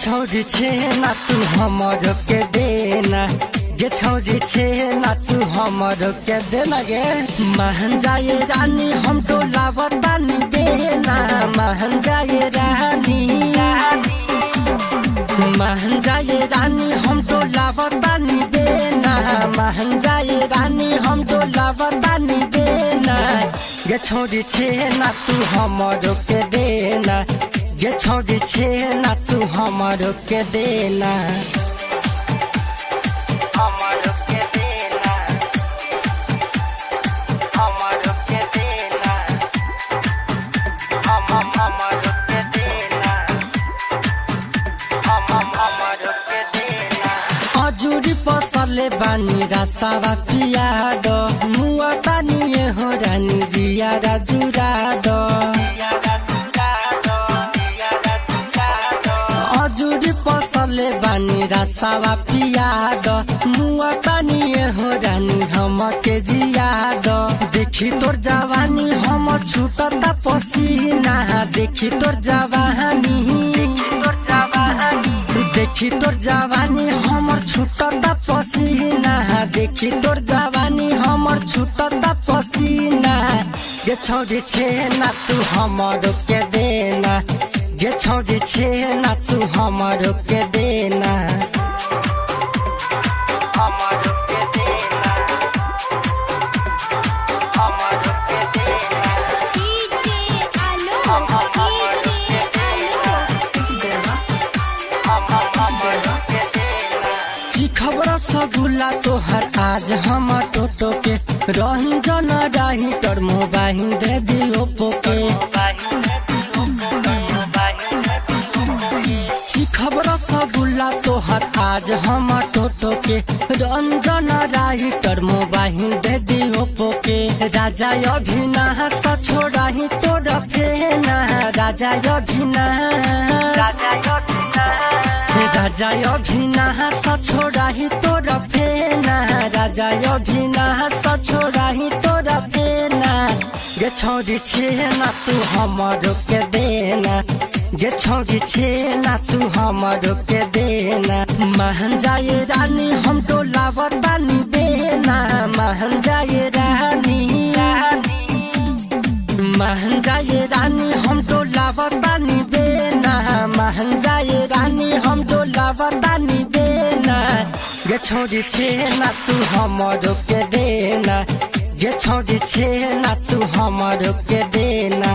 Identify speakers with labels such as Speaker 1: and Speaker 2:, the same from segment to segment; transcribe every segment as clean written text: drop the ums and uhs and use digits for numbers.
Speaker 1: छौरी छे ना तू हमर के देना, गे छौरी छे ना तू हमर के देना गे। महन जाए रानी हम तो लावतानी देना, महन जाए रानी, महन जाए रानी हम तो लावतानी देना, महन जाए रानी हम तो लावतानी देना। गे छौरी छे ना तू हमर के देना, गे छौरी छे ना तू हमर के देना, हमर के देना, हमर के देना, हम हमर के देना, हम हमर के देना। अजुरी पसले बानी रसावा पिया दो, मुआ तानी हो रानी जिया राजुरा दो। अजुरी पसले बानी रसावा पिया दो, मुआ तानी हो रानी हम के जिया दो। देखी तोर जवानी हम छूटता पसीना, देखी तोर जवानी, देखी तोर जवानी हमर छूटता पसीना, देखी तोर जवानी हमर छूटता पसीना। गे छौरी छे ना तू हमर के देना, गे छौरी छे ना तू हमर के देना, हमर के देना, हमर के देना,
Speaker 2: डीजे आलोक, डीजे आलोक।
Speaker 1: खबर सगुला तोहर आज हम टोटो के, रंजन राही तर मोबाइल दे दियो पोके। खबर सगुला तोहर आज हम टोटो के, रंजन राही तर मोबाइल दे दियो पोके। राजा अभिनाश छोड़ाही तोर फेना, राजा अभिनाश, राजा अभिनाश छोड़ाही तोर फेना, राजा अभिनाश छोड़ाही तोर फेना। गे छौरी छे ना तू हमर के देना, गे छौरी छे ना तू हमर के देना। महन जाए रानी हम तो लावतानी देना, महन जाए रानी, महन जाए रानी हम तो लावतानी देना, महन जाए रानी हम तो लावतानी देना। गे छौरी छे ना तू हमर के देना, गे छौरी छे ना तू हमर के देना।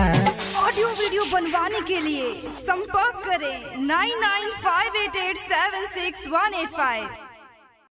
Speaker 3: ऑडियो वीडियो बनवाने के लिए संपर्क करें 9958876185।